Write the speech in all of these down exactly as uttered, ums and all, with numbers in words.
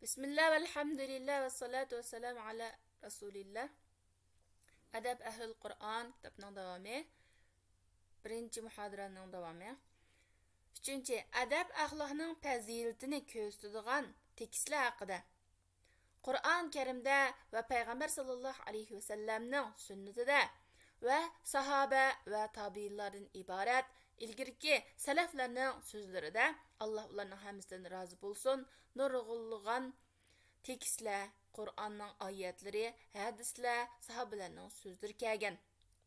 بىسمىللا ۋەلھەمدۇلىللا ۋەسسالاتۇ ۋەسسالامۇ ئالا رەسۇلىللا. ئەدەب ئەھلىل قۇرئان كىتابنىڭ داۋامى. بىرىنچى مۇھادىرەنىڭ داۋامى. ئۈچىنچى، ئەدەپ ئەخلاقنىڭ پەزىلىتىنى كۆرسىتىدىغان تېكىستلەر ھەققىدە. قۇرئان كەرىمدە ۋە پەيغەمبەر ساللاللاھۇ ئەلەيھى ۋەسەللەمنىڭ سۈننىتىدە ۋە ساھابە ۋە تابىئىنلاردىن ئىبارەت ئىلگىرىكى سەلەفلەرنىڭ سۆزلىرىدە، ئاللا ئۇلارنىڭ ھەممىسىدىن رازى بولسۇن، نۇرغۇنلىغان تېكىستلەر، قۇرئاننىڭ ئايەتلىرى، ھەدىسلەر، ساھابىلەرنىڭ سۆزلىرى كەلگەن.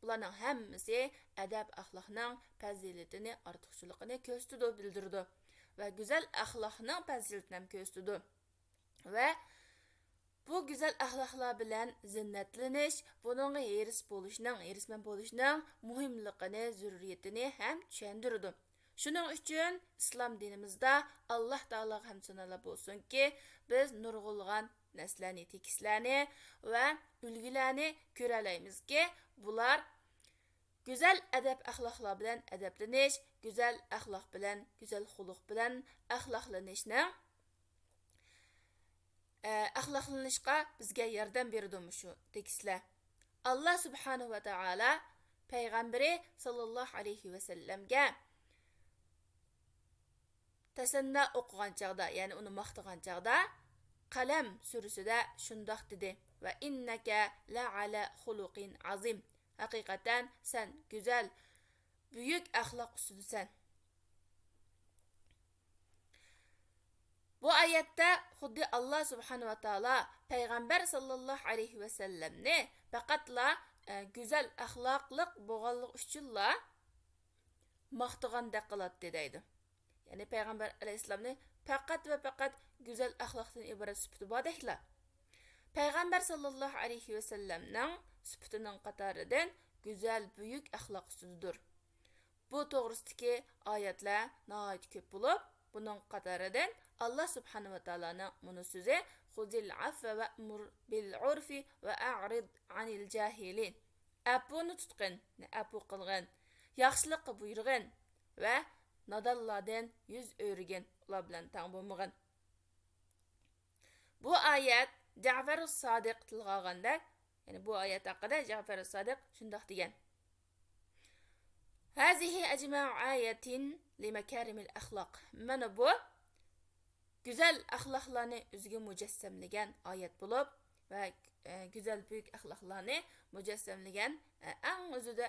بۇلارنىڭ ھەممىسى ئەدەپ-ئەخلاقنىڭ پەزىلىتىنى، ئارتۇقچىلىقىنى كۆرسىتىدۇ، بىلدۈرىدۇ ۋە گۈزەل ئەخلاقنىڭ پەزىلىتىنى ھەم كۆرسىتىدۇ. ۋە بۇ گۈزەل ئەخلاقلار بىلەن زىننەتلىنىش، بۇنىڭغا ھېرىس بولۇشنىڭ، ھېرىسمەن بولۇشنىڭ مۇھىملىقىنى، زۆرۈرىيىتىنى ھەم چۈشەندۈرىدۇ. شۇنىڭ ئۈچۈن ئىسلام دىنىمىزدا، ئاللا تائالاغا ھەمدۇ سانالار بولسۇنكى، بىز نۇرغۇنلىغان نەرسىلەرنى، تېكىستلەرنى ۋە ئۈلگىلەرنى كۆرەلەيمىزكى، بۇلار گۈزەل ئەدەپ-ئەخلاقلار بىلەن ئەدەپلىنىش، گۈزەل ئەخلاق بىلەن، گۈزەل خۇلق بىلەن ئەخلاقلىنىشنىڭ، ئە، ئەخلاقلىنىشقا بىزگە ياردەم بېرىدۇ مۇشۇ تېكىستلەر. ئاللا سۇبھانەھۇ ۋە تائالا پەيغەمبىرى ساللاللاھۇ ئەلەيھى ۋەسەللەمگە تەسەننا ئوقۇغان چاغدا، يەنى ئۇنى ماختىغان چاغدا، قەلەم سۈرىسىدە شۇنداق دېدى: «ۋە ئىننەكە لەئەلە خۇلۇقىن ئازىم.» ھەقىقەتەن سەن گۈزەل، بۈيۈك ئەخلاق ئۈستىدىسەن. بۇ ئايەتتە خۇددى ئاللا سۇبھانەھۇ ۋە تائالا پەيغەمبەر ساللاللاھۇ ئەلەيھى ۋەسەللەمنى پەقەتلا، ئە، گۈزەل ئەخلاقلىق بولغانلىقى ئۈچۈنلا ماختىغاندەك قىلاتتى دەيدۇ. يەنى پەيغەمبەر ئەلەيھىسسالامنى پەقەت ۋە پەقەت گۈزەل ئەخلاقتىن ئىبارەت سۈپىتى باردەكلا، پەيغەمبەر ساللاللاھۇ ئەلەيھى ۋەسەللەمنىڭ سۈپىتىنىڭ قاتارىدىن گۈزەل، بۈيۈك ئەخلاق ئۈستىدىدۇر. بۇ توغرىسىدىكى ئايەتلەر ناھايىتى كۆپ بولۇپ، بۇنىڭ قاتارىدىن ئاللا سۇبھانەھۇ ۋە تائالانىڭ مۇنۇ سۆزى: «خۇزىل ئەفۋە ۋەئمۇر بىل ئۇرفى ۋە ئەئرىد ئانىل جاھىلىن.» ئەپۇنى تۇتقىن، ئەپۇ قىلغىن، ياخشىلىققا بۇيرۇغىن ۋە نادانلاردىن يۈز ئۆرۈگىن، ئۇلار بىلەن تەڭ بولمىغىن. بۇ ئايەت جەفەر سادىق تىلغا ئالغاندەك، يەنى بۇ ئايەت ھەققىدە جەفەر سادىق شۇنداق دېگەن: «ھازىھى ئەجمەئۇ ئايەتىن لىمەكارىمىل ئەخلاق.» مانا بۇ گۈزەل ئەخلاقلارنى ئۆزىگە مۇجەسسەملىگەن ئايەت بولۇپ، ۋە، ئە، گۈزەل بۈيۈك ئەخلاقلارنى مۇجەسسەملىگەن، ئە، ئەڭ ئۆزىدە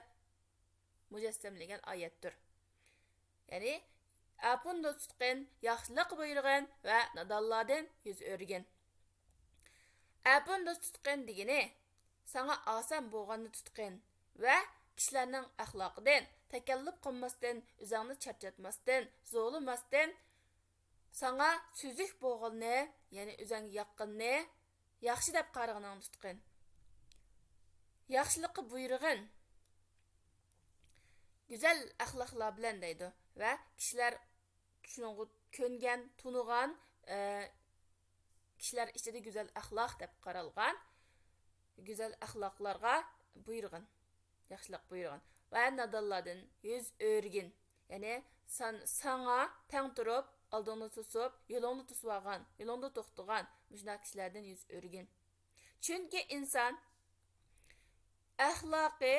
مۇجەسسەملىگەن ئايەتتۇر. يەنى، ئەپۇنى دوست تۇتقىن، ياخشىلىققا بۇيرۇغىن ۋە نادانلاردىن يۈز ئۆرۈگىن. ئەپۇنى دوست تۇتقىن دېگىنى، ساڭا ئاسان بولغاننى تۇتقىن ۋە كىشىلەرنىڭ ئەخلاقىدىن تەكەللۇپ قىلماستىن، ئۆزۈڭنى چارچاتماستىن، زورلىماستىن، ساڭا سۈزۈك بولغىنىنى، يەنى ئۆزۈڭگە ياققىنىنى ياخشى دەپ قارىغىنىڭنى تۇتقىن. ياخشىلىققا بۇيرۇغىن. گۈزەل ئەخلاقلار بىلەن دەيدۇ. ۋە كىشىلەر شۇنىڭغا كۆنگەن، تونۇغان، ئە، كىشىلەر ئىچىدە گۈزەل ئەخلاق دەپ قارالغان گۈزەل ئەخلاقلارغا بۇيرۇغىن. ياخشىلىق بۇيرۇغىن. ۋە نادانلاردىن يۈز ئۆرۈگىن. يەنى سان-، ساڭا تەڭ تۇرۇپ، ئالدىڭدا توسۇپ، يولۇڭدا توسۇۋالغان، يولۇڭدا توختىغان مۇشۇنداق كىشىلەردىن يۈز ئۆرۈگىن. چۈنكى ئىنسان ئەخلاقى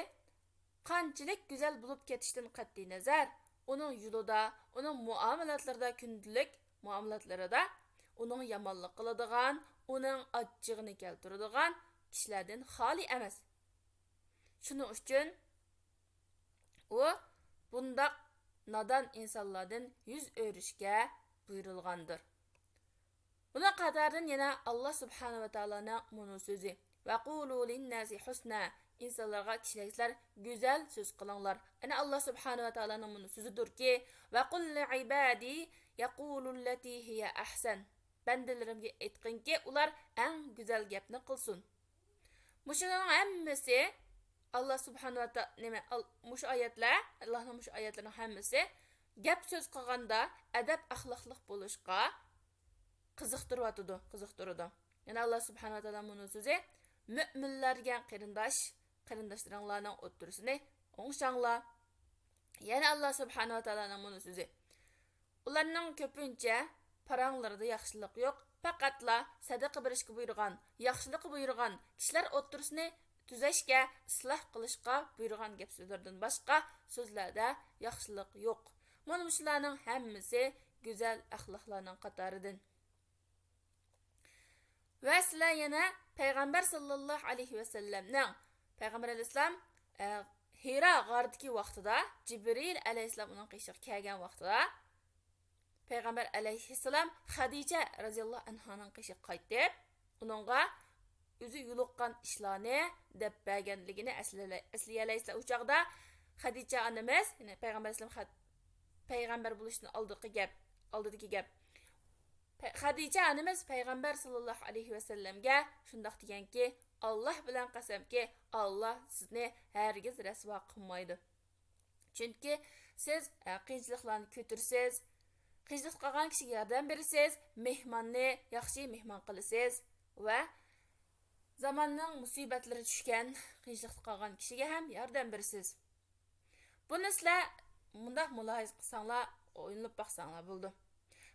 قانچىلىك گۈزەل بولۇپ كېتىشتىن قەتئىينەزەر، ئۇنىڭ يولىدا، ئۇنىڭ مۇئامىلاتلىرىدا، كۈندىلىك مۇئامىلاتلىرىدا ئۇنىڭ يامانلىق قىلىدىغان، ئۇنىڭ ئاچچىقىنى كەلتۈرىدىغان كىشىلەردىن خالىي ئەمەس. شۇنىڭ ئۈچۈن ئۇ بۇنداق نادان ئىنسانلاردىن يۈز ئۆرۈشكە بۇيرۇلغاندۇر. بۇنىڭ قاتارىدىن يەنە ئاللا سۇبھانەھۇ ۋە تائالانىڭ مۇنۇ سۆزى: «ۋەقۇلۇ لىنناسى ھۇسنا»، ئىنسانلارغا، كىشىلەرگە سىلەر گۈزەل سۆز قىلىڭلار. يەنە ئاللا سۇبھانەھۇ ۋە تائالانىڭ مۇنۇ سۆزىدۇركى: «ۋەقۇل لىئىبادى يەقۇلۇللەتى ھىيە ئەھسەن»، بەندىلىرىمگە ئېيتقىنكى، ئۇلار ئەڭ گۈزەل گەپنى قىلسۇن. مۇشۇنىڭ ھەممىسى ئاللا سۇبھانەھۇ ۋە تائالا، نېمە، ئال-، مۇشۇ ئايەتلەر، ئاللانىڭ مۇشۇ ئايەتلىرىنىڭ ھەممىسى گەپ سۆز قىلغاندا ئەدەپ ئەخلاقلىق بولۇشقا قىزىقتۇرۇۋاتىدۇ، قىزىقتۇرىدۇ. يەنە ئاللا سۇبھانەھۇ ۋە تائالا مۇنۇ سۆزى: «مۆمىنلەر دېگەن قېرىنداش، قېرىنداشلىرىڭلارنىڭ ئوتتۇرىسىنى ئوڭشاڭلار.» يەنە ئاللا سۇبھانەھۇ ۋە تائالانىڭ مۇنۇ سۆزى: «ئۇلارنىڭ كۆپىنچە پاراڭلىرىدا ياخشىلىق يوق، پەقەتلا سەدىقە بېرىشكە بۇيرۇغان، ياخشىلىققا بۇيرۇغان، كىشىلەر ئوتتۇرىسىنى تۈزەشكە، ئىسلاھ قىلىشقا بۇيرۇغان گەپ سۆزلىرىدىن باشقا سۆزلەردە ياخشىلىق يوق. مانا مۇشۇلارنىڭ ھەممىسى گۈزەل ئەخلاقلارنىڭ قاتارىدىن. ۋە سىلەر يەنە پەيغەمبەر ساللاللاھۇ ئەلەيھى ۋەسەللەمنىڭ، پەيغەمبەر ئەلەيھىسسالام، ئە، ھىرا غارىدىكى ۋاقتىدا، جىبرىئىل ئەلەيھىسسالام ئۇنىڭ قېشىغا كەلگەن ۋاقتىدا، پەيغەمبەر ئەلەيھىسسالام خەدىچە رەزىياللاھۇ ئەنھانىڭ قېشىغا قايتىپ، ئۇنىڭغا ئۆزى يولۇققان ئىشلارنى دەپ بەرگەنلىكىنى ئەسلىيەلەيسىلەر. ئۇ چاغدا خەدىچە ئانىمىز، يەنى پەيغەمبەر ئەلەيھىسسالام خەد-، پەيغەمبەر بولۇشتىن ئالدىقى گەپ، ئالدىدىكى گەپ. پە-، خەدىچە ئانىمىز پەيغەمبەر ساللاللاھۇ ئەلەيھى ۋەسەللەمگە شۇنداق دېگەنكى، «ئاللاھ بىلەن قەسەمكى، ئاللاھ سىزنى ھەرگىز رەسۋا قىلمايدۇ. چۈنكى سىز، ئە، قىيىنچىلىقلارنى كۆتۈرىسىز، قىيىنچىلىقتا قالغان كىشىگە ياردەم بېرىسىز، مېھماننى ياخشى مېھمان قىلىسىز ۋە زاماننىڭ مۇسىبەتلىرى چۈشكەن، قىيىنچىلىقتا قالغان كىشىگە ھەم ياردەم بېرىسىز.» بۇنى سىلەر مۇنداق مۇلاھىزە قىلساڭلار، ئويلىنىپ باقساڭلار بولىدۇ.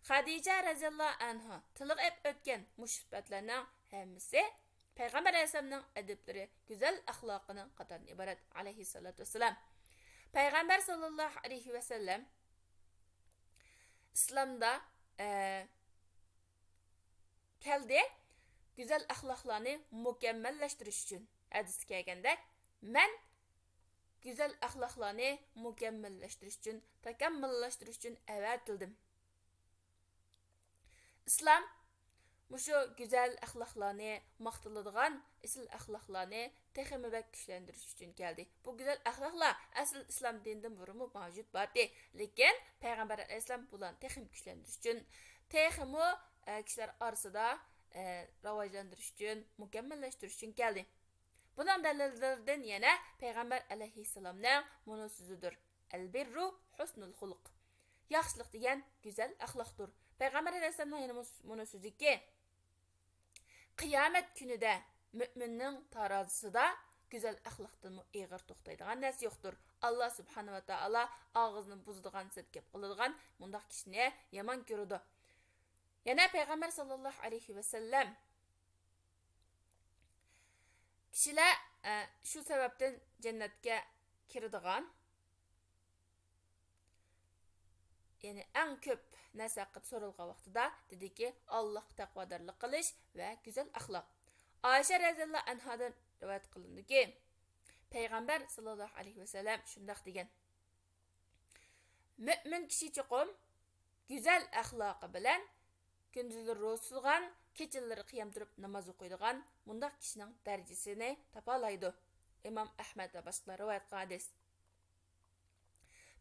خەدىچە رەزىياللاھۇ ئەنھا تىلغا ئېلىپ ئۆتكەن مۇشۇ سۈپەتلەرنىڭ ھەممىسى پەيغەمبەر ئەلەيھىسسالامنىڭ ئەدەپلىرى، گۈزەل ئەخلاقىنىڭ قاتارىدىن ئىبارەت، ئەلەيھىسسالاتۇ ۋەسسالام. پەيغەمبەر ساللاللاھۇ ئەلەيھى ۋەسەللەم ئىسلامدا، ئە، كەلدى، گۈزەل ئەخلاقلارنى مۇكەممەللەشتۈرۈش ئۈچۈن. ھەدىستە كەلگەندەك، مەن گۈزەل ئەخلاقلارنى مۇكەممەللەشتۈرۈش ئۈچۈن، تاكاممۇللاشتۇرۇش ئۈچۈن ئەۋەتىلدىم. ئىسلام مۇشۇ گۈزەل ئەخلاقلارنى، ماختىلىدىغان ئېسىل ئەخلاقلارنى تېخىمۇ بەك كۈچلەندۈرۈش ئۈچۈن كەلدى. بۇ گۈزەل ئەخلاقلار ئەسلى ئىسلام دىنىدىن بۇرۇنمۇ مەۋجۇت بار ئىدى. لېكىن پەيغەمبەر ئەلەيھىسسالام بۇلارنى تېخىمۇ كۈچلەندۈرۈش ئۈچۈن، تېخىمۇ، ئە، كىشىلەر ئارىسىدا، ئە، راۋاجلاندۇرۇش ئۈچۈن، مۇكەممەللەشتۈرۈش ئۈچۈن كەلدى. بۇنىڭ دەلىللىرىدىن يەنە پەيغەمبەر ئەلەيھىسسالامنىڭ مۇنۇ سۆزىدۇر: «ئەلبىررۇ ھۇسنۇل خۇلق.» ياخشىلىق دېگەن گۈزەل ئەخلاقتۇر. پەيغەمبەر ئەلەيھىسسالامنىڭ يەنە مۇ-، مۇنۇ سۆزىكى، قىيامەت كۈنىدە مۆمىننىڭ تارازىسىدا گۈزەل ئەخلاقتىنمۇ ئېغىر توختايدىغان نەرسە يوقتۇر. ئاللا سۇبھانەھۇ ۋە تائالا ئاغزىنى بۇزىدىغان، سەت گەپ قىلىدىغان مۇنداق كىشىنى يامان كۆرىدۇ. يەنە پەيغەمبەر ساللاللاھۇ ئەلەيھى ۋەسەللەم، كىشىلەر، ئە، شۇ سەۋەبتىن جەننەتكە كىرىدىغان، يەنى ئەڭ كۆپ نەرسە ھەققىدە سورالغان ۋاقتىدا دېدىكى، ئاللاھقا تەقۋادارلىق قىلىش ۋە گۈزەل ئەخلاق. ئائىشە رەزىياللاھۇ ئەنھادىن رىۋايەت قىلىنىدۇكى، پەيغەمبەر ساللاللاھۇ ئەلەيھى ۋەسەللەم شۇنداق دېگەن: مۆمىن كىشى چوقۇم گۈزەل ئەخلاقى بىلەن كۈندۈزلىرى روزا تۇتىدىغان، كېچىلىرى قىيام تۇرۇپ ناماز ئوقۇيدىغان مۇنداق كىشىنىڭ دەرىجىسىنى تاپالايدۇ. ئىمام ئەھمەد ۋە باشقىلار رىۋايەت قىلغان ھەدىس.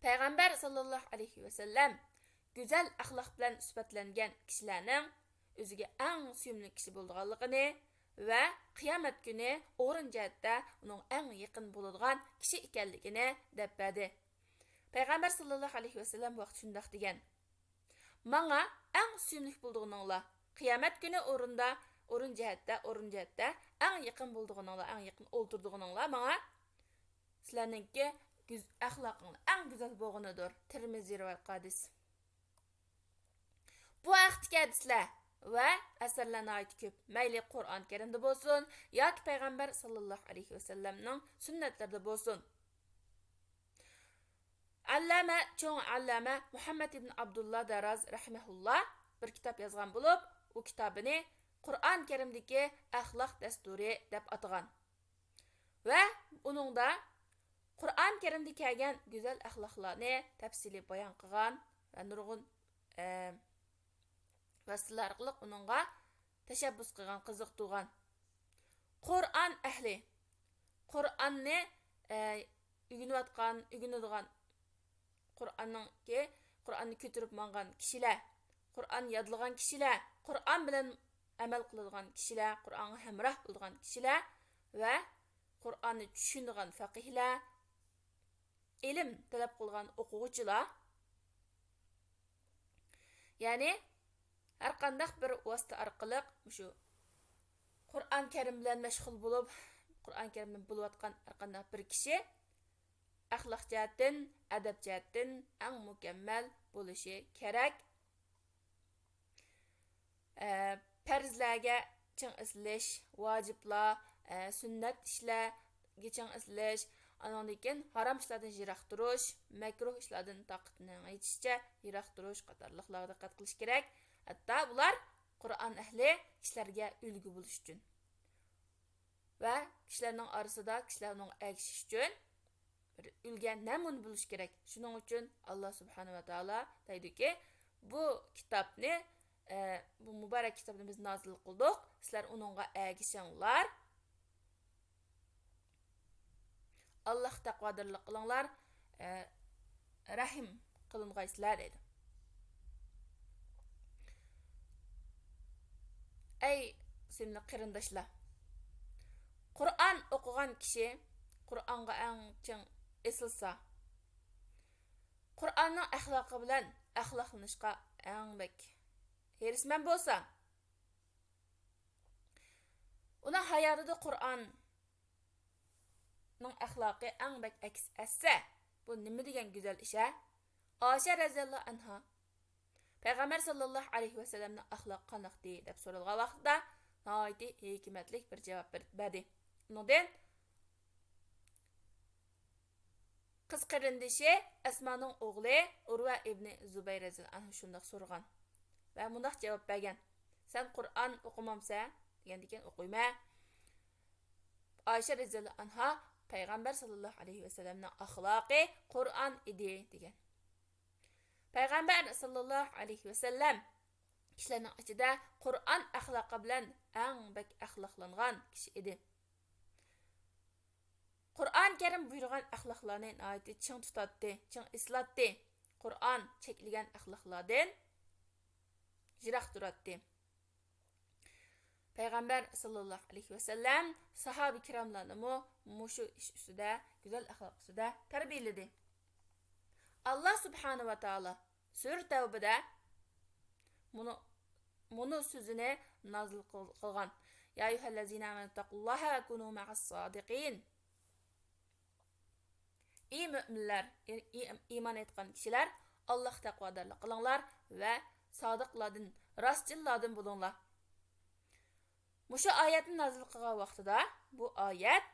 پەيغەمبەر ساللاللاھۇ ئەلەيھى ۋەسەللەم گۈزەل ئەخلاق بىلەن سۈپەتلەنگەن كىشىلەرنىڭ ئۆزىگە ئەڭ سۆيۈملۈك كىشى بولىدىغانلىقىنى ۋە قىيامەت كۈنى ئورۇن جەھەتتە ئۇنىڭ ئەڭ يېقىن بولىدىغان كىشى ئىكەنلىكىنى دەپ بەردى. پەيغەمبەر ساللاللاھۇ ئەلەيھى ۋەسەللەم بۇ ھەقتە شۇنداق دېگەن: ماڭا ئەڭ سۆيۈملۈك بولىدىغىنىڭلار، قىيامەت كۈنى ئورۇندا، ئورۇن جەھەتتە، ئورۇن جەھەتتە ئەڭ يېقىن بولىدىغىنىڭلار، ئەڭ يېقىن ئولتۇرىدىغىنىڭلار ماڭا سىلەرنىڭكى گۈز-، ئەخلاقىڭلار ئەڭ گۈزەل بولغىنىدۇر. تىرمىزى رىۋايەت قىلغان ھەدىس. بۇ ھەقتىكى ھەدىسلەر ۋە ئەسەرلەر ناھايىتى كۆپ. مەيلى قۇرئان كەرىمدە بولسۇن ياكى پەيغەمبەر ساللاللاھۇ ئەلەيھى ۋەسەللەمنىڭ سۈننەتلىرىدە بولسۇن. ئەللامە، چوڭ ئەللامە مۇھەممەد ئىبن ئابدۇللا داراز رەھىمەھۇللا بىر كىتاب يازغان بولۇپ، ئۇ كىتابىنى قۇرئان كەرىمدىكى ئەخلاق دەستۇرى دەپ ئاتىغان. ۋە ئۇنىڭدا قۇرئان كەرىمدە كەلگەن گۈزەل ئەخلاقلارنى تەپسىلىي بايان قىلغان ۋە نۇرغۇن، ئە، ۋاسىتىلەر ئارقىلىق ئۇنىڭغا تەشەببۇس قىلغان، قىزىقتۇرغان. قۇرئان ئەھلى، قۇرئاننى، ئە، ئۆگىنىۋاتقان، ئۆگىنىدىغان، قۇرئاننىڭكى، قۇرئاننى كۆتۈرۈپ ماڭغان كىشىلەر، قۇرئان يادلىغان كىشىلەر، قۇرئان بىلەن ئەمەل قىلىدىغان كىشىلەر، قۇرئانغا ھەمراھ بولىدىغان كىشىلەر ۋە قۇرئاننى چۈشىنىدىغان فەقىھلەر، ئىلىم تەلەپ قىلغان ئوقۇغۇچىلار، يەنى ھەرقانداق بىر ۋاسىتە ئارقىلىق مۇشۇ قۇرئان كەرىم بىلەن مەشغۇل بولۇپ، قۇرئان كەرىم بىلەن بولۇۋاتقان ھەرقانداق بىر كىشى ئەخلاق جەھەتتىن، ئەدەپ جەھەتتىن ئەڭ مۇكەممەل بولۇشى كېرەك. ئە، پەرزلەرگە چىڭ ئېسىلىش، ۋاجىپلار، ئە، سۈننەت ئىشلارغا چىڭ ئېسىلىش، ئانىڭدىن كېيىن ھارام ئىشلاردىن يىراق تۇرۇش، مەكرۇھ ئىشلاردىن تاقىتىنىڭ يېتىشىچە يىراق تۇرۇش قاتارلىقلارغا دىققەت قىلىش كېرەك. ھەتتا بۇلار قۇرئان ئەھلى كىشىلەرگە ئۈلگە بولۇش ئۈچۈن ۋە كىشىلەرنىڭ ئارىسىدا كىشىلەر ئۇنىڭغا ئەگىشىش ئۈچۈن بىر ئۈلگە نەمۇنە بولۇش كېرەك. شۇنىڭ ئۈچۈن ئاللا سۇبھانەھۇ ۋە تائالا دەيدۇكى، بۇ كىتابنى، ئە، بۇ مۇبارەك كىتابنى بىز نازىل قىلدۇق، سىلەر ئۇنىڭغا ئەگىشىڭلار. ئاللاھقا تەقۋادارلىق قىلىڭلار، ئە، رەھىم قىلىنغايسىلەر دەيدۇ. ئەي سۆيۈملۈك قېرىنداشلار! قۇرئان ئوقۇغان كىشى قۇرئانغا ئەڭ چىڭ ئېسىلسا، قۇرئاننىڭ ئەخلاقى بىلەن ئەخلاقلىنىشقا ئەڭ بەك ھېرىسمەن بولسا، ئۇنىڭ ھاياتىدا قۇرئاننىڭ ئەخلاقى ئەڭ بەك ئەكس ئەتسە، بۇ نېمە دېگەن گۈزەل ئىش ھە؟ ئائىشە رەزىياللاھۇ ئەنھا پەيغەمبەر ساللاللاھۇ ئەلەيھى ۋەسەللەمنىڭ ئەخلاقى قانداقتى دەپ سورالغان ۋاقتىدا ناھايىتى ھېكمەتلىك بىر جاۋاب بېرىپ بەردى. ئۇنىڭدىن قىز قېرىندىشى ئەسمانىڭ ئوغلى ئۇرۋە ئىبنى زۇبەير رەزىياللاھۇ ئەنھۇ شۇنداق سورىغان ۋە مۇنداق جاۋاب بەرگەن: «سەن قۇرئان ئوقۇمامسەن؟» دېگەندىكىن، «ئوقۇيمەن.» ئائىشە رەزىياللاھۇ ئەنھا: «پەيغەمبەر ساللاللاھۇ ئەلەيھى ۋەسەللەمنىڭ ئەخلاقى قۇرئان ئىدى» دېگەن. پەيغەمبەر ساللاللاھۇ ئەلەيھى ۋەسەللەم كىشىلەرنىڭ ئىچىدە قۇرئان ئەخلاقى بىلەن ئەڭ بەك ئەخلاقلانغان كىشى ئىدى. قۇرئان كەرىم بۇيرۇغان ئەخلاقلارنى ناھايىتى چىڭ تۇتاتتى، چىڭ ئېسىلاتتى. قۇرئان چەكلىگەن ئەخلاقلاردىن يىراق تۇراتتى. پەيغەمبەر ساللاللاھۇ ئەلەيھى ۋەسەللەم ساھابە كىراملارنىمۇ مۇشۇ ئىش ئۈستىدە، گۈزەل ئەخلاق ئۈستىدە تەربىيىلىدى. ئاللا سۇبھانەھۇ ۋە تائالا سۈرە تەۋبىدە مۇنۇ، مۇنۇ سۆزىنى نازىل قىل-، قىلغان: «يا أيها الذين آمنوا اتقوا الله وكونوا مع الصادقين». ئى مۆمىنلەر، ئى، ئى، ئىمان ئېيتقان كىشىلەر، ئاللاھقا تەقۋادارلىق قىلىڭلار ۋە سادىقلاردىن، راستچىللاردىن بولۇڭلار. مۇشۇ ئايەتنى نازىل قىلغان ۋاقتىدا، بۇ ئايەت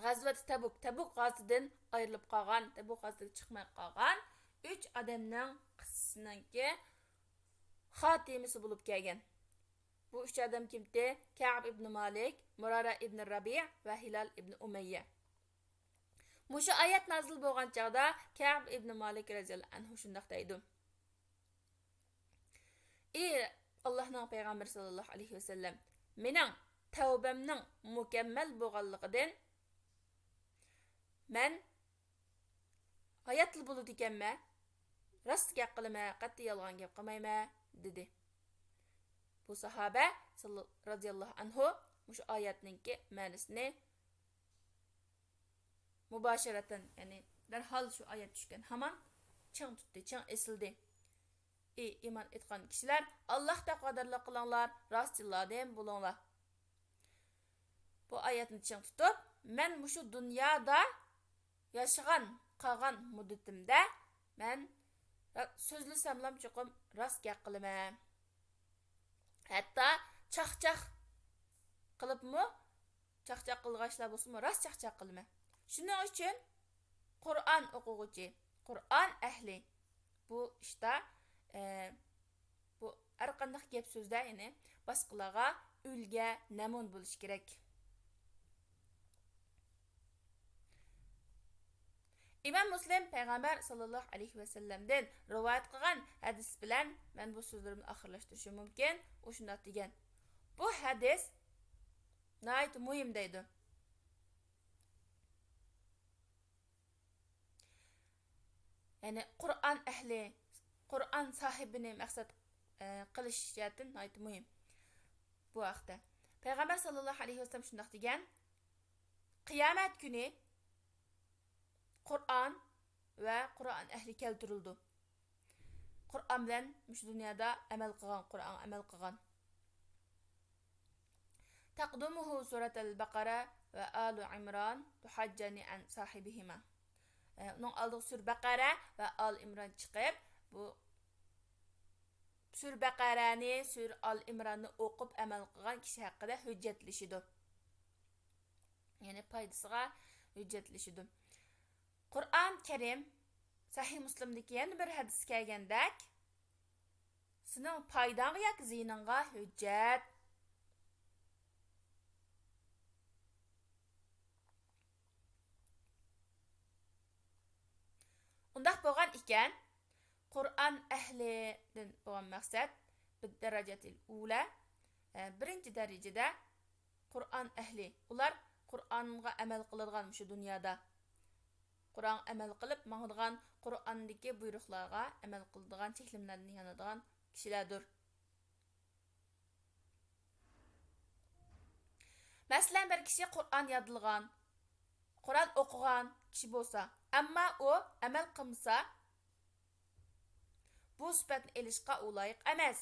غەزۋەت تەبۇك، تەبۇك غازىسىدىن ئايرىلىپ قالغان، تەبۇك غازىسىدىن چىقماي قالغان ئۈچ ئادەمنىڭ قىسسىسىنىڭكى خاتىمىسى بولۇپ كەلگەن. بۇ ئۈچ ئادەم كىمتى؟ كەئب ئىبنى مالىك، مۇرارە ئىبنى رەبىئ ۋە ھىلال ئىبنى ئۇمەييە. مۇشۇ ئايەت نازىل بولغان چاغدا كەئب ئىبنى مالىك رەزىياللاھۇ ئەنھۇ شۇنداق دەيدۇ: ئى ئاللاھنىڭ پەيغەمبىرى ساللاللاھۇ ئەلەيھى ۋەسەللەم، مېنىڭ تەۋبەمنىڭ مۇكەممەل بولغانلىقىدىن مەن ھاياتلا بولىدىكەنمەن، راست گەپ قىلىمەن، قەتئىي يالغان گەپ قىلمايمەن، دېدى. بۇ ساھابە ساللا-، رازىياللاھۇ ئەنھۇ مۇشۇ ئايەتنىڭكى مەنىسىنى مۇباشىرەتەن، يەنى دەرھال شۇ ئايەت چۈشكەن ھامان چىڭ تۇتتى، چىڭ ئېسىلدى. ئى ئىمان ئېيتقان كىشىلەر، ئاللاھقا تەقۋادارلىق قىلىڭلار، راستچىللاردىن بولۇڭلار. بۇ ئايەتنى چىڭ تۇتۇپ، مەن مۇشۇ دۇنيادا ياشىغان، قالغان مۇددىتىمدە مەن را-، سۆزلىسەملام چوقۇم راست گەپ قىلىمەن. ھەتتا چاقچاق قىلىپمۇ، چاقچاق قىلغاچلا بولسىمۇ، راست چاقچاق قىلىمەن. شۇنىڭ ئۈچۈن قۇرئان ئوقۇغۇچى، قۇرئان ئەھلى بۇ ئىشتا، ئە، بۇ ھەرقانداق گەپ سۆزدە، يەنى باشقىلارغا ئۈلگە، نەمۇنە بولۇشى كېرەك. ئىمام مۇسلىم پەيغەمبەر ساللاللاھۇ ئەلەيھى ۋەسەللەمدىن رىۋايەت قىلغان ھەدىس بىلەن مەن بۇ سۆزلىرىمنى ئاخىرلاشتۇرۇشۇم مۇمكىن. ئۇ شۇنداق دېگەن: «بۇ ھەدىس ناھايىتى مۇھىم» دەيدۇ. يەنى قۇرئان ئەھلى، قۇرئان ساھىبىنى مەقسەت، ئە، قىلىش جەھەتتىن ناھايىتى مۇھىم. بۇ ھەقتە پەيغەمبەر ساللاللاھۇ ئەلەيھى ۋەسەللەم شۇنداق دېگەن: «قىيامەت كۈنى قۇرئان ۋە قۇرئان ئەھلى كەلتۈرۈلىدۇ.» قۇرئان بىلەن مۇشۇ دۇنيادا ئەمەل قىلغان، قۇرئانغا ئەمەل قىلغان. تەقدۇمۇھۇ سۈرەتەل بەقەرە ۋە ئالۇ ئىمران تۇھاججانى ئەن ساھىبىھىما. ئە، ئۇنىڭ ئالدىغا سۈرە بەقەرە ۋە ئال ئىمران چىقىپ، بۇ سۈرە بەقەرەنى، سۈرە ئال ئىمراننى ئوقۇپ ئەمەل قىلغان كىشى ھەققىدە ھۆججەتلىشىدۇ. يەنى پايدىسىغا ھۆججەتلىشىدۇ. قۇرئان كەرىم، سەھىھ مۇسلىمدىكى يەنە بىر ھەدىس كەلگەندەك، سېنىڭ پايداڭغا ياكى زىيىنىڭغا ھۆججەت. ئۇنداق بولغان ئىكەن، قۇرئان ئەھلىدىن بولغان مەقسەت، بالدرجة الأولى، ئە، بىرىنچى دەرىجىدە قۇرئان ئەھلى، ئۇلار قۇرئانغا ئەمەل قىلىدىغان مۇشۇ دۇنيادا، قۇرئانغا ئەمەل قىلىپ ماڭىدىغان، قۇرئاندىكى بۇيرۇقلارغا ئەمەل قىلىدىغان، چەكلىمىلەردىن يانىدىغان كىشىلەردۇر. مەسىلەن، بىر كىشى قۇرئان يادلىغان، قۇرئان ئوقۇغان كىشى بولسا، ئەمما ئۇ ئەمەل قىلمىسا، بۇ سۈپەتنى ئېلىشقا ئۇ لايىق ئەمەس.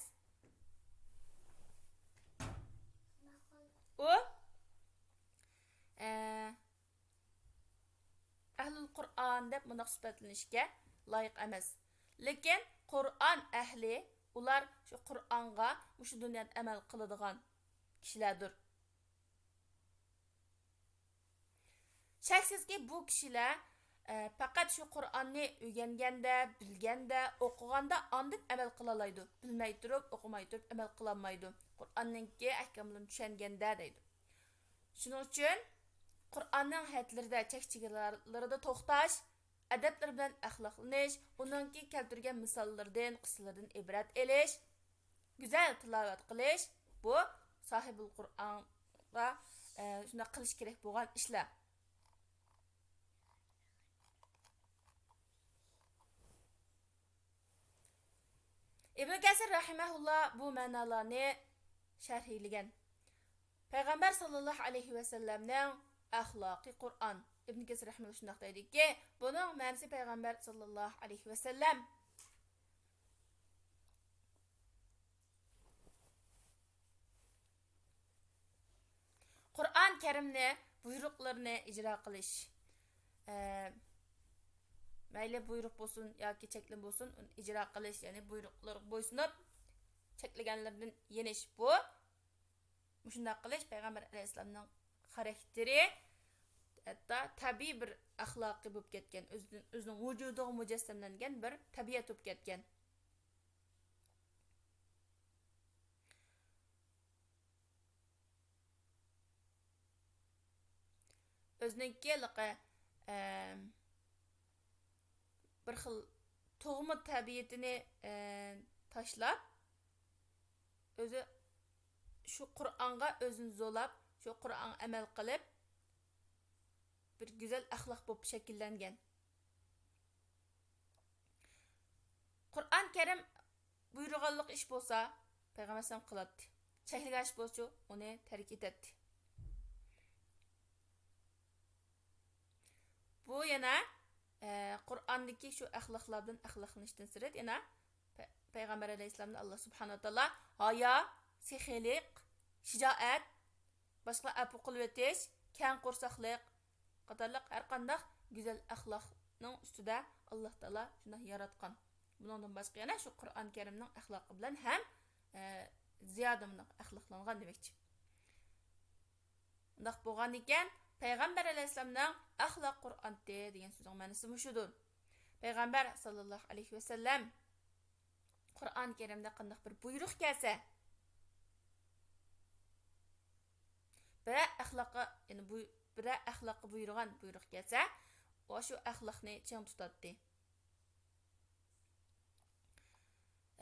ئۇ، ئە، ئەھلۇل قۇرئان دەپ مۇنداق سۈپەتلىنىشكە لايىق ئەمەس. لېكىن قۇرئان ئەھلى، ئۇلار شۇ قۇرئانغا مۇشۇ دۇنيادا ئەمەل قىلىدىغان كىشىلەردۇر. شەكسىزكى، بۇ كىشىلەر، ئە، پەقەت شۇ قۇرئاننى ئۆگەنگەندە، بىلگەندە، ئوقۇغاندا ئاندىن ئەمەل قىلالايدۇ. بىلمەي تۇرۇپ، ئوقۇماي تۇرۇپ ئەمەل قىلالمايدۇ. قۇرئاننىڭكى ئەھكاملىرىنى چۈشەنگەندە دەيدۇ. شۇنىڭ ئۈچۈن قۇرئاننىڭ ھەدلىرىدە، چەك-چېگرالىرىدا توختاش، ئەدەپلىرى بىلەن ئەخلاقلىنىش، ئۇنىڭكى كەلتۈرگەن مىساللىرىدىن، قىسسىلىرىدىن ئىبرەت ئېلىش، گۈزەل تىلاۋەت قىلىش، بۇ ساھىبۇل قۇرئانغا، ئە، شۇنداق قىلىش كېرەك بولغان ئىشلار. ئىبن كەسىر رەھىمەھۇللا بۇ مەنالارنى شەرھلىگەن. پەيغەمبەر ساللاللاھۇ ئەلەيھى ۋەسەللەمنىڭ ئەخلاقى قۇرئان. ئىبن كەسىر رەھىمەھۇللا شۇنداق دەيدۇكى، بۇنىڭ مەنىسى پەيغەمبەر ساللاللاھۇ ئەلەيھى ۋەسەللەم. قۇرئان كەرىمنى بۇيرۇقلىرىنى ئىجرا قىلىش، ئە، مەيلى بۇيرۇق بولسۇن ياكى چەكلىمە بولسۇن، ئۇنى ئىجرا قىلىش، يەنى بۇيرۇقلارغا بويسۇنۇپ، چەكلىگەنلىرىدىن يېنىش، بۇ، مۇشۇنداق قىلىش پەيغەمبەر ئەلەيھىسسالامنىڭ خاراكتېرى، ھەتتا تەبىئىي بىر ئەخلاقى بولۇپ كەتكەن، ئۆزىدىن، ئۆزىنىڭ ۋۇجۇدىغا مۇجەسسەملەنگەن بىر تەبىئەت بولۇپ كەتكەن. ئۆزىنىڭكى ھېلىقى، ئەم، بىر خىل تۇغما تەبىئىتىنى، ئە، تاشلاپ، ئۆزى شۇ قۇرئانغا ئۆزىنى زورلاپ، شۇ قۇرئانغا ئەمەل قىلىپ، بىر گۈزەل ئەخلاق بولۇپ شەكىللەنگەن. قۇرئان كەرىم بۇيرۇغانلىق ئىش بولسا، پەيغەمبەر ئەلەيھىسسالام قىلاتتى. چەكلىگەن ئىش بولسىچۇ، ئۇنى تەرك ئېتەتتى. بۇ يەنە، ئە، قۇرئاندىكى شۇ ئەخلاقلاردىن ئەخلاقلىنىشتىن سىرت، يەنە پە-، پەيغەمبەر ئەلەيھىسسالامنى ئاللا سۇبھانەھۇ ۋە تائالا ھايا، سېخىيلىق، شىجائەت، باشقىلارغا ئەپۇ قىلىۋېتىش، كەڭ قورساقلىق قاتارلىق ھەر قانداق گۈزەل ئەخلاقنىڭ ئۈستىدە ئاللا تائالا شۇنداق ياراتقان. بۇنىڭدىن باشقا يەنە شۇ قۇرئان كەرىمنىڭ ئەخلاقى بىلەن ھەم، ئە، زىيادە مۇنداق ئەخلاقلانغان دېمەكچى. ئۇنداق بولغاندىكەن، پەيغەمبەر ئەلەيھىسسالامنىڭ ئەخلاق قۇرئانتى دېگەن سۆزنىڭ مەنىسى مۇشۇدۇر. پەيغەمبەر ساللاللاھۇ ئەلەيھى ۋەسەللەم قۇرئان كەرىمدە قانداق بىر بۇيرۇق كەلسە، بىرەر ئەخلاققا، يەنى بۇ، بىرەر ئەخلاققا بۇيرۇغان بۇيرۇق كەلسە، ئۇ شۇ ئەخلاقنى چىڭ تۇتاتتى.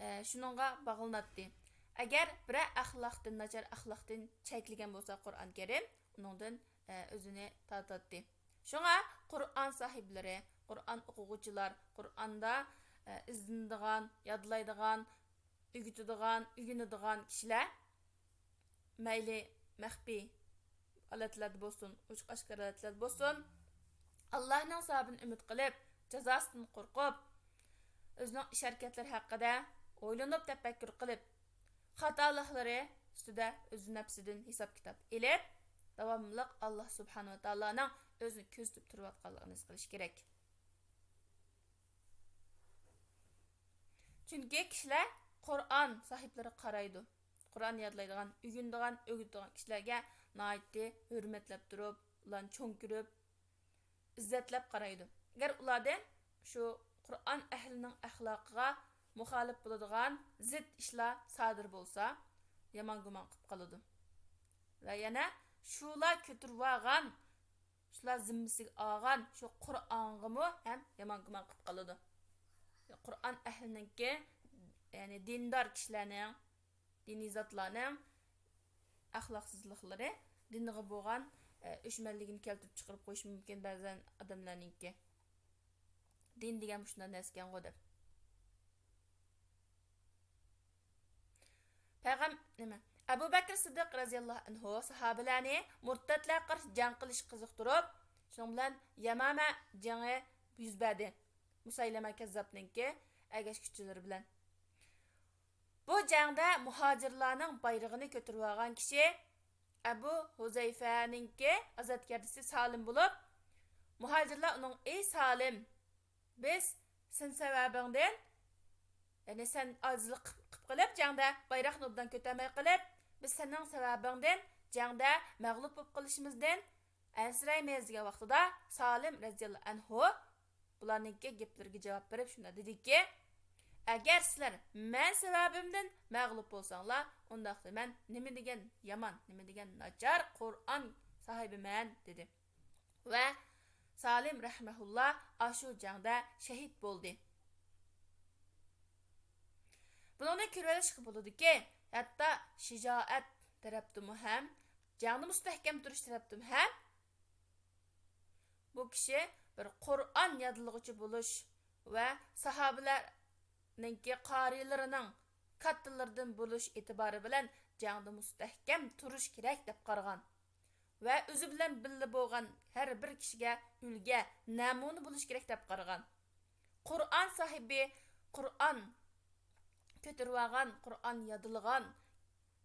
ئە، شۇنىڭغا باغلىناتتى. ئەگەر بىرەر ئەخلاقتىن، ناچار ئەخلاقتىن چەكلىگەن بولسا قۇرئان كەرىم، ئۇنىڭدىن، ئە، ئۆزىنى تارتاتتى. شۇڭا قۇرئان ساھىبلىرى، قۇرئان ئوقۇغۇچىلار، قۇرئاندا، ئە، ئىزدىنىدىغان، يادلايدىغان، ئۆگىتىدىغان، ئۆگىنىدىغان كىشىلەر مەيلى مەخپىي ھالەتلەردە بولسۇن، ئوچۇق ئاشكارا ھالەتلەردە بولسۇن، ئاللاھنىڭ ساۋابىنى ئۈمىد قىلىپ، جازاسىدىن قورقۇپ، ئۆزىنىڭ ئىش ھەرىكەتلىرى ھەققىدە ئويلىنىپ، تەپەككۇر قىلىپ، خاتالىقلىرى ئۈستىدە ئۆز نەپسىدىن ھېساب كىتاب ئېلىپ، داۋاملىق ئاللاھ سۇبھانەھۇ ۋە تائالانىڭ ئۆزىنى كۆزىتىپ تۇرۇۋاتقانلىقىنى ھېس قىلىش كېرەك. چۈنكى كىشىلەر قۇرئان ساھىبلىرى قارايدۇ. قۇرئان يادلايدىغان، ئۆگىنىدىغان، ئۆگىتىدىغان كىشىلەرگە ناھايىتى ھۆرمەتلەپ تۇرۇپ، ئۇلارنى چوڭ كۆرۈپ، ئىززەتلەپ قارايدۇ. ئەگەر ئۇلاردىن شۇ قۇرئان ئەھلىنىڭ ئەخلاقىغا مۇخالىپ بولىدىغان زىت ئىشلار سادىر بولسا، يامان گۇمان قىلىپ قالىدۇ. ۋە يەنە شۇلار كۆتۈرۈۋالغان، شۇلار زىممىسىگە ئالغان شۇ قۇرئانغىمۇ ھەم يامان گۇمان قىلىپ قالىدۇ. قۇرئان ئەھلىنىڭكى، يەنى دىندار كىشىلەرنىڭ، دىنىي زاتلارنىڭ ئەخلاقسىزلىقلىرى دىنغا بولغان، ئە، ئۆچمەنلىكىنى كەلتۈرۈپ چىقىرىپ قويۇشى مۇمكىن بەزەن ئادەملەرنىڭكى. دىن دېگەن مۇشۇنداق نەرسىكەنغۇ دەپ. پەيغەم-، نېمە؟ ئەبۇ بەكرى سىددىق رەزىياللاھۇ ئەنھۇ ساھابىلەرنى مۇرتەتلەرگە قارشى جەڭ قىلىشقا قىزىقتۇرۇپ، شۇنىڭ بىلەن يەمامە جېڭى يۈز بەردى. مۇسەيلەمە كەززاپنىڭكى ئەگەشكۈچىلىرى بىلەن. بۇ جەڭدە مۇھاجىرلارنىڭ بايرىغىنى كۆتۈرۈۋالغان كىشى ئەبۇ ھۇزەيفەنىڭكى ئازادگەردىسى سالىم بولۇپ، مۇھاجىرلار ئۇنىڭ: «ئەي سالىم، بىز سەن سەۋەبىڭدىن، يەنى سەن ئاجىزلىق قىپ-، قىپ قېلىپ جەڭدە بايراقنى ئوبدان كۆتەرمەي قېلىپ، بىز سېنىڭ سەۋەبىڭدىن جەڭدە مەغلۇپ بولۇپ قېلىشىمىزدىن ئەنسىرەيمىز» دېگەن ۋاقتىدا، سالىم رەزىياللاھۇ ئەنھۇ بۇلارنىڭكى گەپلىرىگە جاۋاب بېرىپ شۇنداق دېدىكى، «ئەگەر سىلەر مەن سەۋەبىمدىن مەغلۇپ بولساڭلار، ئۇنداقتا مەن نېمە دېگەن يامان، نېمە دېگەن ناچار قۇرئان ساھىبىمەن» دېدى. ۋە سالىم رەھمەھۇللا ئاشۇ جەڭدە شەھىت بولدى. بۇنىڭدىن كۆرۈۋېلىشقا بولىدۇكى، ھەتتا شىجائەت تەرەپتىمۇ ھەم، جەڭدە مۇستەھكەم تۇرۇش تەرەپتىمۇ ھەم، بۇ كىشى بىر قۇرئان يادلىغۇچى بولۇش ۋە ساھابىلەرنىڭكى قارىيلىرىنىڭ كاتتىلىرىدىن بولۇش ئېتىبارى بىلەن جەڭدە مۇستەھكەم تۇرۇش كېرەك دەپ قارىغان ۋە ئۆزى بىلەن بىللە بولغان ھەر بىر كىشىگە ئۈلگە، نەمۇنە بولۇش كېرەك دەپ قارىغان. قۇرئان ساھىبى، قۇرئان كۆتۈرۈۋالغان، قۇرئان يادلىغان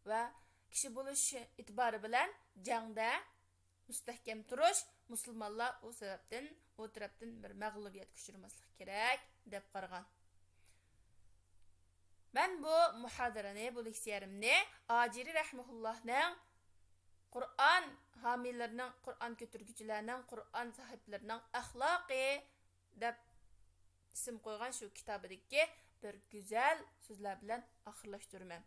ۋە كىشى بولۇش ئېتىبارى بىلەن جەڭدە مۇستەھكەم تۇرۇش، مۇسۇلمانلار ئۇ سەۋەبتىن، ئۇ تەرەپتىن بىر مەغلۇبىيەتكە ئۇچرىماسلىقى كېرەك، دەپ قارىغان. مەن بۇ مۇھادىرىنى، بۇ لېكسىيەمنى ئاجۇرى رەھمەھۇللاھنىڭ قۇرئان ھامىيلىرىنىڭ، قۇرئان كۆتۈرگۈچىلەرنىڭ، قۇرئان ساھىبلىرىنىڭ ئەخلاقى دەپ ئىسىم قويغان شۇ كىتابىدىكى بىر گۈزەل سۆزلەر بىلەن ئاخىرلاشتۇرىمەن.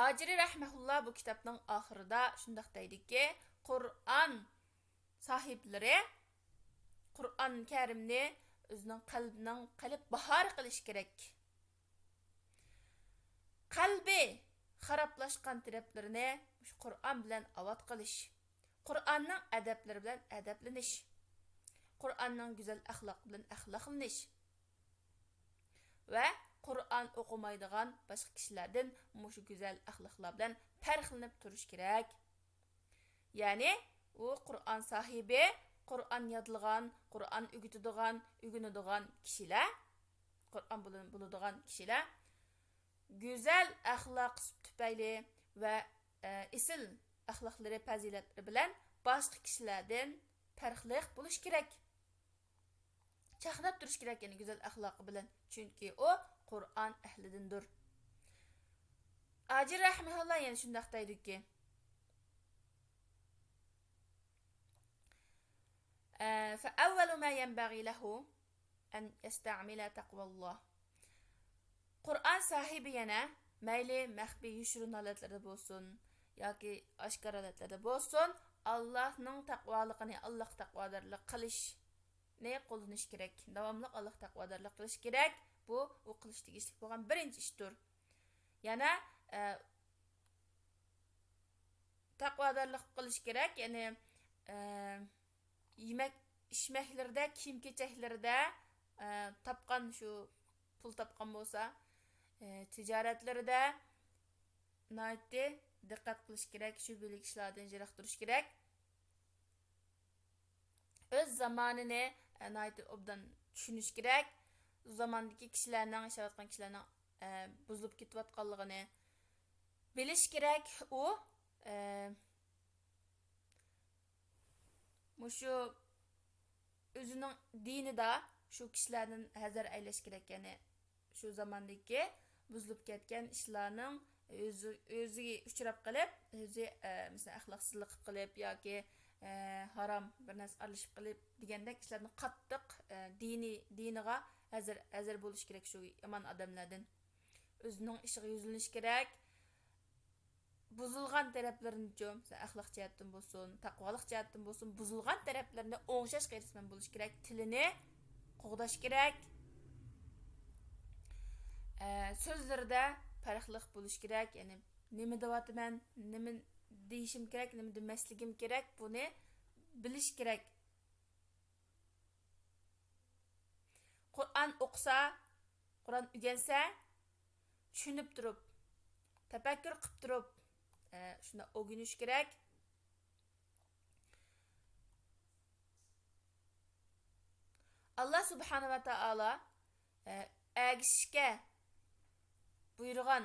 ئاجۇرى رەھمەھۇللا بۇ كىتابنىڭ ئاخىرىدا شۇنداق دەيدۇكى، قۇرئان ساھىبلىرى قۇرئان كەرىمنى ئۆزىنىڭ قەلبىنىڭ قەلب باھارى قىلىشى كېرەك. قەلبى خارابلاشقان تەرەپلىرىنى مۇشۇ قۇرئان بىلەن ئاۋات قىلىش، قۇرئاننىڭ ئەدەپلىرى بىلەن ئەدەپلىنىش، قۇرئاننىڭ گۈزەل ئەخلاقى بىلەن ئەخلاقلىنىش، ۋە قۇرئان ئوقۇمايدىغان باشقا كىشىلەردىن مۇشۇ گۈزەل ئەخلاقلار بىلەن پەرقلىنىپ تۇرۇش كېرەك. يەنى ئۇ قۇرئان ساھىبى، قۇرئان يادلىغان، قۇرئان ئۆگىتىدىغان، ئۆگىنىدىغان كىشىلەر، قۇرئان بىلەن بولىدىغان كىشىلەر گۈزەل ئەخلاق تۈپەيلى ۋە، ئە، ئېسىل ئەخلاقلىرى، پەزىلەتلىرى بىلەن باشقا كىشىلەردىن پەرقلىق بولۇش كېرەك. چاقناپ تۇرۇش كېرەك، يەنى گۈزەل ئەخلاقى بىلەن، چۈنكى ئۇ قۇرئان ئەھلىدىندۇر. ئاجۇرى رەھمەھۇللا يەنە شۇنداق دەيدۇكى، ئە، فَأَوَّلُ مَا يَنْبَغِي لَهُ أَنْ يَسْتَعْمِلَ تَقْوَى اللَّهِ. قۇرئان ساھىبى يەنە مەيلى مەخپىي يوشۇرۇن ھالەتلەردە بولسۇن ياكى ئاشكارا ھالەتلەردە بولسۇن، ئاللاھنىڭ تەقۋالىقىنى، ئاللاھقا تەقۋادارلىق قىلىش نى قوللىنىش كېرەك. داۋاملىق ئاللاھقا تەقۋادارلىق قىلىش كېرەك. بۇ ئۇ قىلىش تېگىشلىك بولغان بىرىنچى ئىشتۇر. يەنە، ئە، تەقۋادارلىق قىلىش كېرەك. يەنى، ئە، يېمەك ئىچمەكلىرىدە، كىيىم كېچەكلىرىدە، ئە، تاپقان شۇ پۇل تاپقان بولسا، ئە، تىجارەتلىرىدە ناھايىتى دىققەت قىلىش كېرەك، شۈبھىلىك ئىشلاردىن يىراق تۇرۇش كېرەك. ئۆز زامانىنى، ئە، ناھايىتى ئوبدان چۈشىنىش كېرەك. زاماندىكى كىشىلەرنىڭ، ياشاۋاتقان كىشىلەرنىڭ، ئە، بۇزۇلۇپ كېتىۋاتقانلىقىنى بىلىش كېرەك. ئۇ، ئە، مۇشۇ ئۆزىنىڭ دىنىدا شۇ كىشىلەردىن ھەزەر ئەيلەش كېرەك، يەنى شۇ زاماندىكى بۇزۇلۇپ كەتكەن ئىشلارنىڭ ئۆزى، ئۆزىگە ئۇچراپ قېلىپ، ئۆزى، ئە، مەسىلەن، ئەخلاقسىزلىق قىلىپ قىلىپ ياكى، ئە، ھارام بىر نەرسە ئارىلىشىپ قىلىپ دېگەندەك ئىشلارنى قاتتىق، ئە، دىنىي، دىنىغا ھەزەر، ھەزەر بولۇش كېرەك شۇ يامان ئادەملەردىن. ئۆزىنىڭ ئىشىغا يۈزلىنىش كېرەك. بۇزۇلغان تەرەپلىرىنىچۇ، مەسىلەن، ئەخلاق جەھەتتىن بولسۇن، تەقۋالىق جەھەتتىن بولسۇن، بۇزۇلغان تەرەپلىرىنى ئوڭشاشقا ھېرىسمەن بولۇش كېرەك، تىلىنى قوغداش كېرەك. ئە، سۆزلىرىدە پەرقلىق بولۇش كېرەك، يەنى نېمە دەۋاتىمەن، نېمە دېيىشىم كېرەك، نېمە دېمەسلىكىم كېرەك، بۇنى بىلىش كېرەك. قۇرئان ئوقۇسا، قۇرئان ئۆگەنسە، چۈشىنىپ تۇرۇپ، تەپەككۇر قىلىپ تۇرۇپ، ئە، شۇنداق ئۆگىنىش كېرەك. ئاللا سۇبھانە ۋە تائالا، ئە، ئەگىشىشكە بۇيرۇغان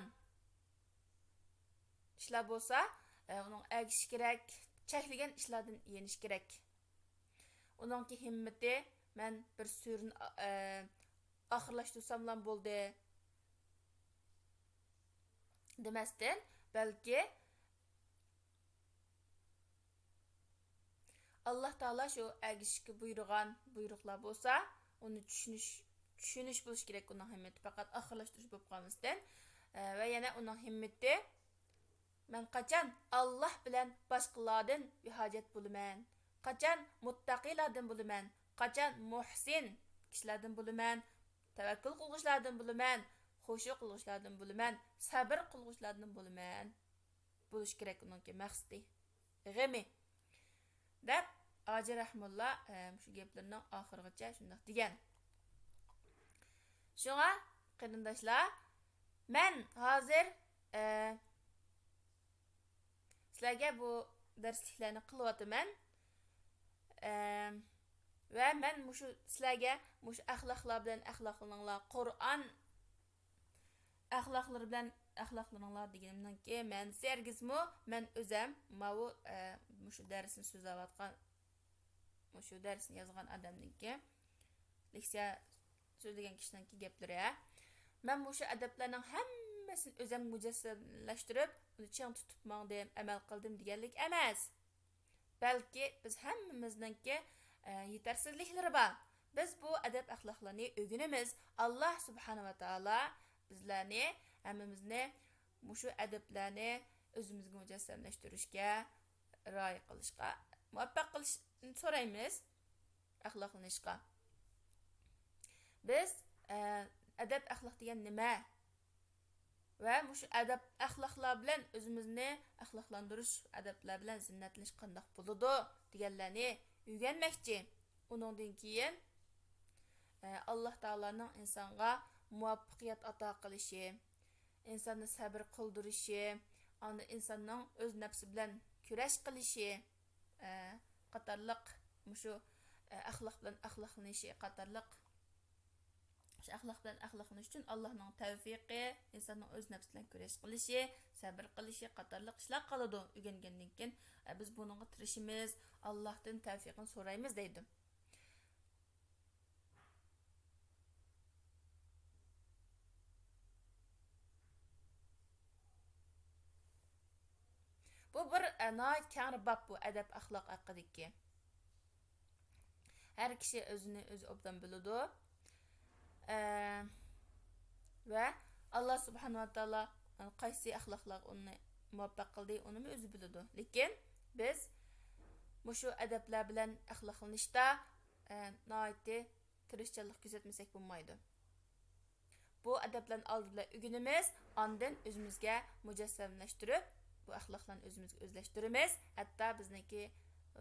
ئىشلار بولسا، ئە، ئۇنىڭ ئەگىشىش كېرەك، چەكلىگەن ئىشلاردىن يېنىش كېرەك. ئۇنىڭكى ھىممىتى، مەن بىر سۈرىنى، ئە، ئاخىرلاشتۇرساملا بولدى دېمەستىن، بەلكى ئاللا تائالا شۇ ئەگىشىشكە بۇيرۇغان بۇيرۇقلار بولسا، ئۇنى چۈشىنىش، چۈشىنىش بولۇشى كېرەك ئۇنىڭ ھىممىتى، پەقەت ئاخىرلاشتۇرۇش بولۇپ قالماستىن. ئە، ۋە يەنە ئۇنىڭ ھىممىتى، مەن قاچان ئاللا بىلەن باشقىلاردىن بىھاجەت بولىمەن؟ قاچان مۇتتەقىلاردىن بولىمەن؟ قاچان مۇھسىن كىشىلەردىن بولىمەن؟ تەۋەككۈل قىلغۇچىلاردىن بولىمەن؟ خۇشۇ قىلغۇچىلاردىن بولىمەن؟ سەبر قىلغۇچىلاردىن بولىمەن؟ بولۇشى كېرەك ئۇنىڭكى مەقسىتى، غېمى، دەپ، ھاجى رەھىمۇللا، ئە، مۇشۇ گەپلىرىنىڭ ئاخىرىغىچە شۇنداق دېگەن. شۇڭا، قېرىنداشلار، مەن ھازىر، ئە، سىلەرگە بۇ دەرسلىكلەرنى قىلىۋاتىمەن. ئە، ۋە مەن مۇشۇ سىلەرگە مۇشۇ ئەخلاقلار بىلەن ئەخلاقلىنىڭلار، قۇرئان ئەخلاقلىرى بىلەن ئەخلاقلىنىڭلار دېگىنىمنىڭكى مەنىسى ھەرگىزمۇ مەن ئۆزەم ماۋۇ، ئە، مۇشۇ دەرسنى سۆزلەۋاتقان، مۇشۇ دەرسنى يازغان ئادەمنىڭكى، لېكسىيە سۆزلىگەن كىشىنىڭكى گەپلىرى، ھە. مەن مۇشۇ ئەدەپلەرنىڭ ھەممىسىنى ئۆزەم مۇجەسسەملەشتۈرۈپ، ئۇنى چىڭ تۇتۇپ ماڭدىم، ئەمەل قىلدىم دېگەنلىك ئەمەس. بەلكى بىز ھەممىمىزنىڭكى، ئە، يېتەرسىزلىكلىرى بار. بىز بۇ ئەدەپ-ئەخلاقلارنى ئۆگىنىمىز. ئاللا سۇبھانە ۋە تائالا بىزلەرنى، ھەممىمىزنى مۇشۇ ئەدەپلەرنى ئۆزىمىزگە مۇجەسسەملەشتۈرۈشكە، رىئايە قىلىشقا مۇۋەپپەق قىلىشنى سورايمىز. ئەخلاقلىنىشقا. بىز، ئە، ئەدەپ-ئەخلاق دېگەن نېمە؟ ۋە مۇشۇ ئەدەپ-ئەخلاقلار بىلەن ئۆزىمىزنى ئەخلاقلاندۇرۇش، ئەدەپلەر بىلەن زىننەتلىنىش قانداق بولىدۇ دېگەنلەرنى ئۆگەنمەكچى. ئۇنىڭدىن كېيىن، ئە، ئاللا تائالانىڭ ئىنسانغا مۇۋەپپەقىيەت ئاتا قىلىشى، ئىنساننى سەبرى قىلدۇرۇشى، ئاندىن ئىنساننىڭ ئۆز نەپسى بىلەن كۈرەش قىلىشى، ئە، قاتارلىق مۇشۇ، ئە، ئەخلاق بىلەن ئەخلاقلىنىشى قاتارلىق، شۇ ئەخلاق بىلەن ئەخلاقلىنىش ئۈچۈن ئاللانىڭ تەۋپىقى، ئىنساننىڭ ئۆز نەپسى بىلەن كۈرەش قىلىشى، سەبر قىلىشى قاتارلىق ئىشلار قالىدۇ. ئۆگەنگەندىن كېيىن، ئە، بىز بۇنىڭغا تىرىشىمىز، ئاللاھتىن تەۋپىقىنى سورايمىز دەيدۇ. بۇ بىر، ئە، ناھايىتى كەڭرى باب بۇ ئەدەپ-ئەخلاق ھەققىدىكى. ھەر كىشى ئۆزىنى ئۆزى ئوبدان بىلىدۇ. ئە، ۋە ئاللا سۇبھانەھۇ ۋە تائالا قايسى ئەخلاقلارغا ئۇنى مۇۋەپپەق قىلدى، ئۇنىمۇ ئۆزى بىلىدۇ. لېكىن بىز مۇشۇ ئەدەپلەر بىلەن ئەخلاقلىنىشتا، ئە، ناھايىتى تىرىشچانلىق كۆرسەتمىسەك بولمايدۇ. بۇ ئەدەپلەرنى ئالدى بىلەن ئۆگىنىمىز، ئاندىن ئۆزىمىزگە مۇجەسسەملەشتۈرۈپ، بۇ ئەخلاقلارنى ئۆزىمىزگە ئۆزلەشتۈرىمىز. ھەتتا بىزنىڭكى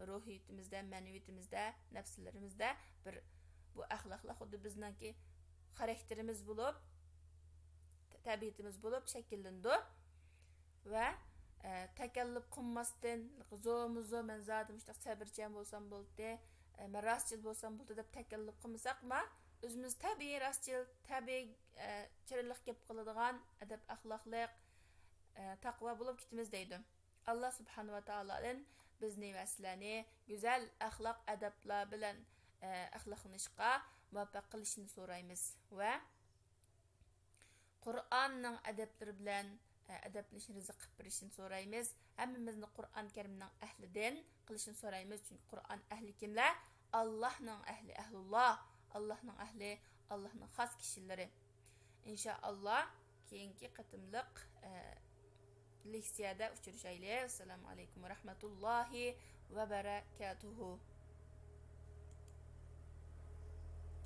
روھىيىتىمىزدە، مەنىۋىيىتىمىزدە، نەپسلىرىمىزدە بىر، بۇ ئەخلاقلار خۇددى بىزنىڭكى خاراكتېرىمىز بولۇپ، تەبىئىتىمىز بولۇپ شەكىللىنىدۇ. ۋە، ئە، تەكەللۇپ قىلماستىن، زورمۇ زور، مەن زادى مۇشۇنداق سەبرىچان بولسام بولدى، ئە، مەن راستچىل بولسام بولدى دەپ تەكەللۇپ قىلمىساقما، ئۆزىمىز تەبىئىي راستچىل، تەبىئىي، ئە، چىرايلىق گەپ قىلىدىغان، ئەدەپ-ئەخلاقلىق، ئە، تەقۋا بولۇپ كېتىمىز دەيدۇ. ئاللا سۇبھانەھۇ ۋە تائالادىن بىزنى ۋە سىلەرنى گۈزەل ئەخلاق، ئەدەپلەر بىلەن، ئە، ئەخلاقلىنىشقا مۇۋەپپەق قىلىشىنى سورايمىز ۋە قۇرئاننىڭ ئەدەپلىرى بىلەن، ئە، ئەدەپلىنىشنى رىزىق قىلىپ بېرىشىنى سورايمىز. ھەممىمىزنى قۇرئان كەرىمنىڭ ئەھلىدىن قىلىشىنى سورايمىز. چۈنكى قۇرئان ئەھلى كىملەر؟ ئاللاھنىڭ ئەھلى، ئەھلۇللا. ئاللاھنىڭ ئەھلى، ئاللاھنىڭ خاس كىشىلىرى. ئىنشائاللا، كېيىنكى قېتىملىق، ئە، لېكسىيەدە ئۇچرىشايلى. ئەسسالامۇ ئەلەيكۇم ۋە رەھمەتۇللاھى ۋە بەرەكاتۇھۇ.